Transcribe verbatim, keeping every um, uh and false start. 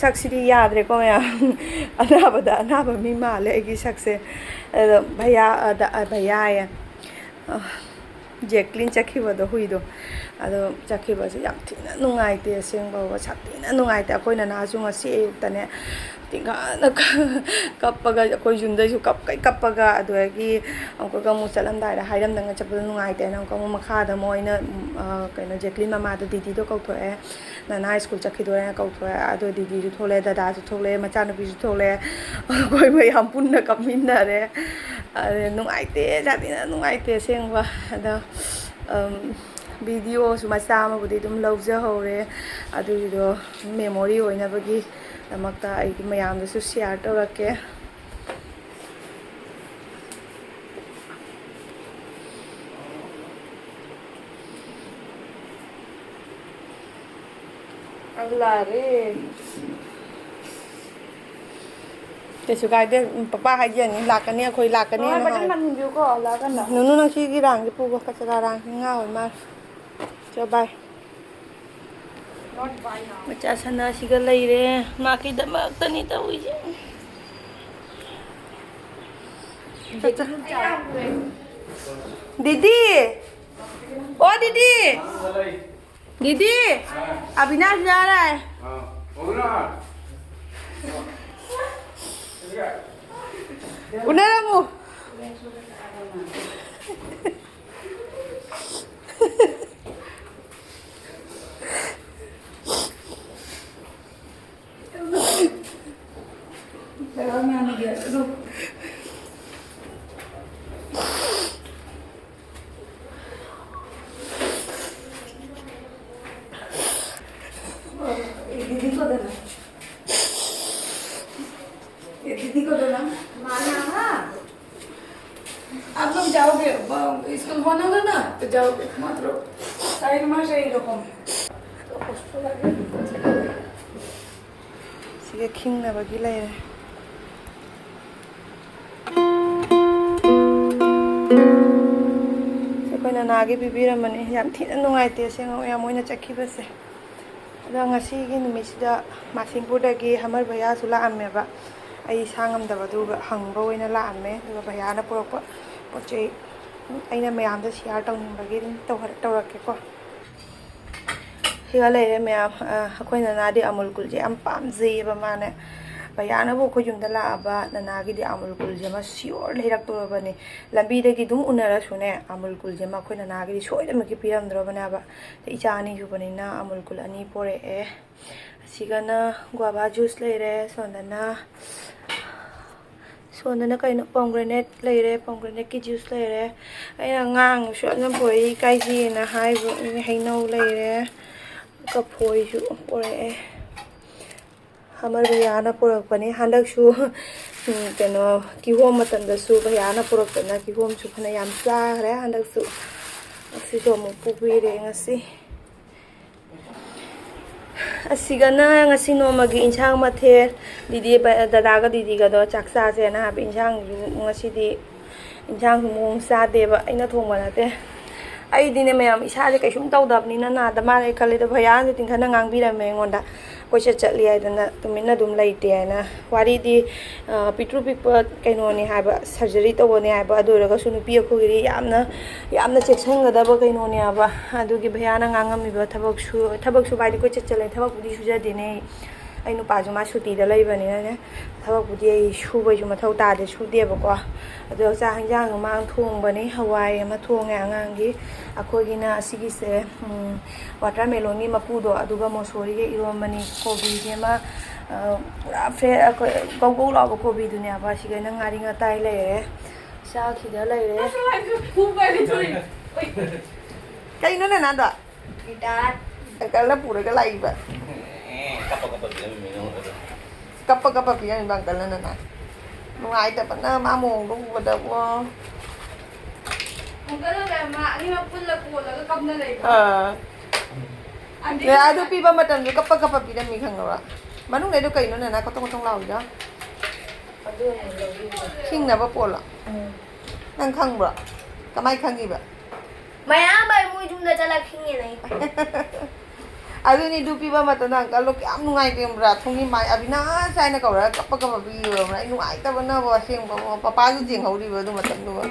ꯁꯛꯁꯤꯗꯤ ꯌꯥꯗ꯭ꯔꯦꯀꯣ ꯃꯌꯥꯝ꯫ ꯑꯅꯥꯕꯗ ꯑꯅꯥꯕ ꯃꯤ ꯃꯥꯜꯂꯦ ꯑꯩꯒꯤ ꯁꯛꯁꯦ꯫ ꯑꯗꯣ ꯚꯩꯌꯥ, ꯑꯗ, ꯑ, ꯚꯩꯌꯥ ꯍꯥꯏꯌꯦ꯫ ꯑ, ꯖꯦꯀ꯭ꯂꯤꯟ ꯆꯠꯈꯤꯕꯗꯣ, ꯍꯨꯏꯗꯣ꯫ ꯑꯗꯣ ꯆꯠꯈꯤꯕꯁꯦ ꯌꯥꯝ ꯊꯤꯅ ꯅꯨꯡꯉꯥꯏꯇꯦ ꯑꯁꯦꯡꯕ, ꯁꯥꯊꯤꯅ ꯅꯨꯡꯉꯥꯏꯇꯦ꯫ ꯑꯩꯈꯣꯏ ꯅꯅꯥꯁꯨ ꯉꯁꯤ ꯑꯌꯨꯛꯇꯅꯦ ꯊꯤꯡꯒꯥꯅ ꯀꯞꯄꯒ, ꯑꯩꯈꯣꯏ ꯌꯨꯝꯗꯩꯁꯨ ꯀꯞꯀꯩ ꯀꯞꯄꯒ, ꯑꯗꯨꯗꯒꯤ ꯑꯃꯨꯛꯀ ꯑꯃꯨꯛ ꯆꯠꯂꯝꯗꯥꯏꯗ ꯍꯥꯏꯔꯝꯗꯅ ꯆꯠꯄꯗꯣ ꯅꯨꯡꯉꯥꯏꯇꯦꯅ ꯑꯃꯨꯛꯀ ꯑꯃꯨꯛ ꯃꯈꯥꯗ ꯃꯣꯏꯅ, ꯎꯝ, ꯑ, ꯀꯩꯅꯣ, ꯖꯦꯀ꯭ꯂꯤꯟ ꯃꯃꯥꯗꯣ ꯗꯤꯗꯤꯗꯣ ꯀꯧꯊꯣꯛꯑꯦ꯫ ꯅꯅꯥ ꯁ꯭ꯀꯨꯜ ꯆꯠꯈꯤꯗꯣꯔꯦꯅ ꯀꯧꯊꯣꯛꯑꯦ꯫ ꯑꯗꯣ ꯗꯤꯗꯤꯁꯨ ꯊꯣꯛꯂꯛꯑꯦ, ꯗꯗꯥꯁꯨ ꯊꯣꯛꯂꯛꯑꯦ, ꯃꯆꯥꯅꯨꯄꯤꯁꯨ ꯊꯣꯛꯂꯛꯑꯦ꯫ ꯑꯩꯈꯣꯏ ꯃꯌꯥꯝ ꯄꯨꯟꯅ ꯀꯞꯃꯤꯟꯅꯔꯦ꯫ ꯑꯗꯨ ꯅꯨꯡꯉꯥꯏꯇꯦ, ꯌꯥꯝ ꯊꯤꯅ ꯅꯨꯡꯉꯥꯏꯇꯦ ꯑꯁꯦꯡꯕ꯫ ꯑꯗꯣ, ꯎꯝ, ꯚꯤꯗꯤꯑꯣꯁꯨ ꯃꯆꯥ ꯑꯃꯕꯨꯗꯤ ꯑꯗꯨꯝ ꯂꯧꯖꯍꯧꯔꯦ꯫ ꯑꯗꯨꯒꯤꯗꯣ ꯃꯦꯃꯣꯔꯤ ꯑꯣꯏꯅꯕꯒꯤꯗꯃꯛꯇ ꯑꯩ ꯃꯌꯥꯝꯗꯁꯨ ꯁꯤꯌꯥꯔ ꯇꯧꯔꯛꯀꯦ꯫ ꯑꯜꯂꯥꯔꯦ꯫ ꯀꯩꯁꯨ ꯀꯥꯏꯗꯦ꯫ ꯎꯝ, ꯄꯄꯥ ꯍꯥꯏꯖꯅꯤ, ꯂꯥꯛꯀꯅꯤ, ꯑꯩꯈꯣꯏ ꯂꯥꯛꯀꯅꯤ ꯍꯣꯏ, ꯍꯥꯏꯅ ꯕꯇꯟ ꯍꯥꯏ꯫ ꯅꯝꯕꯤꯌꯨꯀꯣ, ꯂꯥꯛꯀꯅꯤ꯫ ꯅꯨꯅꯨ, ꯅꯪ ꯁꯤꯒꯤ ꯔꯥꯡꯁꯦ ꯄꯨꯒꯣ, ꯀꯆꯔꯥ ꯔꯥꯡꯁꯦ ꯉꯥ ꯑꯣꯏ ꯃꯥꯜꯂꯦ꯫ ꯆꯣ, ꯕꯥꯏ꯫ ꯃꯆꯥ ꯁꯅꯥꯁꯤꯒ ꯂꯩꯔꯦ꯫ ꯃꯥ ꯀꯩꯗꯃꯛꯇꯅꯤ ꯇꯧꯔꯤꯁꯦ? ꯗꯤꯗꯤ! ꯑꯣ ꯗꯤꯗꯤ! ꯗꯤꯗꯤ! ꯑꯕꯤꯅꯥꯁ ꯌꯥꯔꯦ꯫ ꯎꯅꯔꯝꯃꯨ꯫ ये दीदी को दो ना। माना, हाँ। आप लोग जाओगे, ब-, स्कूल बंद होगा ना, तो जाओगे, मत रहो। साइड में से ही रखो। तो उसको लगे। ꯁꯤꯒ ꯈꯤꯡꯅꯕꯒꯤ ꯂꯩꯔꯦ꯫ ꯁꯤ ꯑꯩꯈꯣꯏ ꯅꯅꯥꯒꯤ ꯄꯤꯕꯤꯔꯝꯕꯅꯦ꯫ ꯌꯥꯝ ꯊꯤꯅ ꯅꯨꯡꯉꯥꯏꯇꯦ ꯑꯁꯦꯡꯕ ꯃꯌꯥꯝ ꯃꯣꯏꯅ ꯆꯠꯈꯤꯕꯁꯦ꯫ ꯑꯗꯣ ꯉꯁꯤꯒꯤ ꯅꯨꯃꯤꯠꯁꯤꯗ ꯃꯥꯁꯤꯡꯄꯨꯔꯗꯒꯤ ꯍꯃꯔ ꯚꯩꯌꯥꯁꯨ ꯂꯥꯛꯑꯝꯃꯦꯕ꯫ ꯑꯩ ꯏꯁꯥ ꯉꯝꯗꯕ ꯑꯗꯨꯒ ꯍꯪꯕ ꯑꯣꯏꯅ ꯂꯥꯛꯑꯝꯃꯦ꯫ ꯑꯗꯨꯒ ꯚꯩꯌꯥꯅ ꯄꯨꯔꯛꯄ ꯄꯣꯠ ꯆꯩ ꯑꯩꯅ ꯃꯌꯥꯝꯗ ꯁꯤꯌꯥꯔ ꯇꯧꯅꯤꯡꯕꯒꯤ ꯑꯗꯨꯝ ꯇꯧꯍ-, ꯇꯧꯔꯛꯀꯦꯀꯣ꯫ ꯁꯤꯒ ꯂꯩꯔꯦ ꯃꯌꯥꯝ꯫ ꯑ, ꯑꯩꯈꯣꯏ ꯅꯅꯥꯗꯤ ꯑꯃꯨꯜ ꯀꯨꯜꯁꯦ ꯌꯥꯝ ꯄꯥꯝꯖꯩꯌꯦꯕ ꯃꯥꯅꯦ꯫ ꯚꯩꯌꯥꯅꯕꯨ ꯑꯩꯈꯣꯏ ꯌꯨꯝꯗ ꯂꯥꯛꯑꯕ ꯅꯅꯥꯒꯤꯗꯤ ꯑꯃꯨꯜ ꯀꯨꯜꯁꯦ ꯑꯃ ꯁꯤꯌꯣꯔ ꯂꯩꯔꯛꯇꯣꯔꯕꯅꯦ꯫ ꯂꯝꯕꯤꯗꯒꯤ ꯑꯗꯨꯝ ꯎꯅꯔꯁꯨꯅꯦ, ꯑꯃꯨꯜ ꯀꯨꯜꯁꯦ ꯑꯃ ꯑꯩꯈꯣꯏ ꯅꯅꯥꯒꯤꯗꯤ ꯁꯣꯏꯗꯅꯃꯛꯀꯤ ꯄꯤꯔꯝꯗ꯭ꯔꯣꯕꯅꯦꯕ꯫ ꯑꯗꯩ ꯏꯆꯥ ꯑꯅꯤ ꯁꯨꯕꯅꯤꯅ ꯑꯃꯨꯜ ꯀꯨꯜ ꯑꯅꯤ ꯄꯣꯔꯛꯑꯦ꯫ ꯑꯁꯤꯒꯅ ꯒꯨꯋꯥꯚꯥ ꯖꯨꯁ ꯂꯩꯔꯦ, ꯁꯣꯝꯗꯅ, ꯁꯣꯝꯗꯅ ꯀꯩꯅꯣ, ꯄꯣꯝꯒ꯭ꯔꯦꯅꯦꯠ ꯂꯩꯔꯦ, ꯄꯣꯝꯒ꯭ꯔꯦꯅꯦꯠꯀꯤ ꯖꯨꯁ ꯂꯩꯔꯦ꯫ ꯑꯩꯅ ꯑꯉꯥꯡꯁꯨ ꯌꯥꯝꯅ ꯄꯨꯔꯛꯏ, ꯏꯀꯥꯏꯖꯩꯅ ꯍꯥꯏꯕ꯫ ꯍꯩꯅꯧ ꯂꯩꯔꯦ, ꯀꯐꯣꯏꯁꯨ ꯄꯨꯔꯛꯑꯦ꯫ ꯍꯃꯔ ꯚꯩꯌꯥꯅ ꯄꯨꯔꯛꯄꯅꯤ꯫ ꯍꯟꯗꯛꯁꯨ, ꯎꯝ, ꯀꯩꯅꯣ, ꯀꯤꯍꯣꯝ ꯃꯇꯝꯗꯁꯨ ꯚꯩꯌꯥꯅ ꯄꯨꯔꯛꯇꯅ ꯀꯤꯍꯣꯝꯁꯨ ꯐꯅ ꯌꯥꯝ ꯆꯥꯈ꯭ꯔꯦ꯫ ꯍꯟꯗꯛꯁꯨ ꯑꯁꯤꯁꯨ ꯑꯃꯨꯛ ꯄꯨꯕꯤꯔꯦ ꯉꯁꯤ꯫ ꯑꯁꯤꯒꯅ ꯉꯁꯤ ꯅꯣꯡꯃꯒꯤ ꯏꯟꯁꯥꯡ ꯃꯊꯦꯜ꯫ ꯗꯤꯗꯤ, ꯗꯗꯥꯒ ꯗꯤꯗꯤꯒꯗꯣ ꯆꯥꯛ ꯆꯥꯁꯦꯅ ꯍꯥꯏꯕ꯫ ꯏꯟꯁꯥꯡꯁꯨ ꯉꯁꯤꯗꯤ, ꯏꯟꯁꯥꯡꯁꯨ ꯃꯑꯣꯡ ꯆꯥꯗꯦꯕ, ꯑꯩꯅ ꯊꯣꯡꯕ ꯅꯠꯇꯦ꯫ ꯑꯩꯗꯤꯅꯦ ꯃꯌꯥꯝ, ꯏꯁꯥꯁꯦ ꯀꯩꯁꯨꯝ ꯇꯧꯗꯕꯅꯤꯅ ꯅꯥꯗ ꯃꯥꯜꯂꯦ ꯈꯜꯂꯦ꯫ ꯑꯗꯣ ꯚꯩꯌꯥꯅꯁꯨ ꯇꯤꯡꯈꯠꯅ ꯉꯥꯡꯕꯤꯔꯝꯃꯦ ꯑꯩꯉꯣꯟꯗ, "ꯀꯣꯏꯆꯠ ꯆꯠꯂꯤ ꯍꯥꯏꯗꯅ ꯇꯨꯃꯤꯟꯅ ꯑꯗꯨꯝ ꯂꯩꯇꯦ" ꯍꯥꯏꯅ꯫ ꯋꯥꯔꯤꯗꯤ, ꯑ, ꯄꯤꯛꯇ꯭ꯔꯨ ꯄꯤꯛꯄ ꯀꯩꯅꯣꯅꯦ ꯍꯥꯏꯕ, ꯁꯔꯖꯔꯤ ꯇꯧꯕꯅꯦ ꯍꯥꯏꯕ, ꯑꯗꯨ ꯑꯣꯏꯔꯒꯁꯨ ꯅꯨꯄꯤ ꯑꯩꯈꯣꯏꯒꯤꯗꯤ ꯌꯥꯝꯅ, ꯌꯥꯝꯅ ꯆꯦꯛꯁꯤꯟꯒꯗꯕ ꯀꯩꯅꯣꯅꯦ ꯍꯥꯏꯕ꯫ ꯑꯗꯨꯒꯤ ꯚꯩꯌꯥꯅ ꯉꯥꯡꯉꯝꯃꯤꯕ ꯊꯕꯛꯁꯨ, ꯊꯕꯛ ꯁꯨꯕ ꯍꯥꯏꯗꯤ ꯀꯣꯏꯆꯠ ꯆꯠꯂꯦ, ꯊꯕꯛꯄꯨꯗꯤ ꯁꯨꯖꯗꯦꯅꯦ ꯑꯩ꯫ ꯑꯩ ꯅꯨꯄꯥꯁꯨ ꯃꯥ ꯁꯨꯇꯤꯗ ꯂꯩꯕꯅꯤꯅꯅꯦ, ꯊꯕꯛꯄꯨꯗꯤ ꯑꯩ ꯁꯨꯕꯩꯁꯨ ꯃꯊꯧ ꯇꯥꯗꯦ, ꯁꯨꯗꯦꯕꯀꯣ꯫ ꯑꯗꯣ ꯆꯥꯛ ꯍꯤꯟꯖꯥꯡꯁꯨ ꯃꯥꯅ ꯊꯣꯡꯕꯅꯤ, ꯍꯋꯥꯏ ꯑꯃ ꯊꯣꯡꯉꯦ ꯑꯉꯥꯡꯒꯤ꯫ ꯑꯩꯈꯣꯏꯒꯤꯅ ꯑꯁꯤꯒꯤꯁꯦ, ꯎꯝ, ꯋꯥꯇꯔꯃꯦꯂꯣꯟꯒꯤ ꯃꯀꯨꯗꯣ, ꯑꯗꯨꯒ ꯃꯣꯁꯣꯔꯤꯒ ꯏꯔꯣꯝꯕꯅꯤ꯫ ꯀꯣꯕꯤꯁꯦ ꯑꯃ, ꯑ, ꯄꯨꯔꯥ ꯐ꯭ꯔꯦ-, ꯑꯩꯈꯣꯏ ꯒꯧ ꯒꯧ ꯂꯥꯎꯕ ꯀꯣꯕꯤꯗꯨꯅꯦꯕ꯫ ꯁꯤꯒꯅ ꯉꯥꯔꯤ ꯉꯇꯥꯏ ꯂꯩꯔꯦ, ꯆꯥꯛ ꯁꯤꯗ ꯂꯩꯔꯦ꯫ ꯀꯩꯅꯣ ꯅꯅꯥꯗꯣ? ꯒꯤꯇꯥꯔ꯫ ꯑꯪꯀꯜꯅ ꯄꯨꯔꯒ ꯂꯥꯛꯏꯕ꯫ ꯀꯞꯄ ꯀꯞꯄ ꯄꯤꯔꯝꯃꯤꯅꯦ ꯅꯉꯣꯟꯗ꯫ ꯀꯞꯄ ꯀꯞꯄ ꯄꯤꯔꯝꯃꯤꯕ ꯑꯪꯀꯜꯅ ꯅꯅꯥ꯫ ꯅꯨꯡꯉꯥꯏꯇꯕꯅ ꯃꯥ ꯃꯑꯣꯡꯗꯣ ꯎꯕꯗꯕꯣ꯫ ꯑꯪꯀꯜꯅ ꯃꯥ ꯑꯅꯤꯃꯛ ꯄꯨꯜꯂ ꯀꯣꯜꯂꯒ ꯀꯞꯅ ꯂꯩꯕ꯫ ꯑꯥ꯫ ꯑꯗꯒꯤ ꯑꯦ, ꯑꯗꯨ ꯄꯤꯕ ꯃꯇꯝꯗ ꯀꯞꯄ ꯀꯞꯄ ꯄꯤꯔꯝꯃꯤ ꯈꯪꯉꯕ? ꯃꯅꯨꯡꯗꯩꯗꯣ ꯀꯩꯅꯣ ꯅꯅꯥ ꯀꯣꯇꯣꯡ ꯀꯣꯇꯣꯡ ꯂꯥꯎꯔꯤꯗꯣ? ꯑꯗꯨꯅꯦ ꯂꯧꯕꯤꯌꯨ꯫ ꯈꯤꯡꯅꯕ ꯄꯣꯠꯂꯣ? ꯎꯝ꯫ ꯅꯪ ꯈꯪꯕ꯭ꯔꯣ? ꯀꯃꯥꯏ ꯈꯪꯉꯤꯕ? ꯃꯌꯥꯝ ꯑꯩ ꯃꯣꯏ ꯌꯨꯝꯗ ꯆꯠꯂ ꯈꯤꯡꯉꯦꯅ ꯑꯩ꯫ ꯑꯗꯨꯅꯤ, ꯑꯗꯨ ꯄꯤꯕ ꯃꯇꯝꯗ ꯑꯪꯀꯜꯗꯣ ꯀꯌꯥꯝ ꯅꯨꯡꯉꯥꯏꯇꯦ ꯈꯪꯕ꯭ꯔꯥ? ꯊꯣꯡꯖꯤꯟ ꯃꯥꯏ ꯑꯕꯤꯅꯥꯁ ꯍꯥꯏꯅ ꯀꯧꯔꯒ ꯀꯞꯄ ꯀꯞꯄ ꯄꯤꯕ ꯈꯪꯕ꯭ꯔꯥ? ꯑꯩ ꯅꯨꯡꯉꯥꯏꯇꯕꯅꯕꯨ ꯑꯁꯦꯡꯕ꯫ ꯄꯄꯥꯁꯨ ꯌꯦꯡꯍꯧꯔꯤꯕ ꯑꯗꯨ ꯃꯇꯝꯗꯨꯃ꯫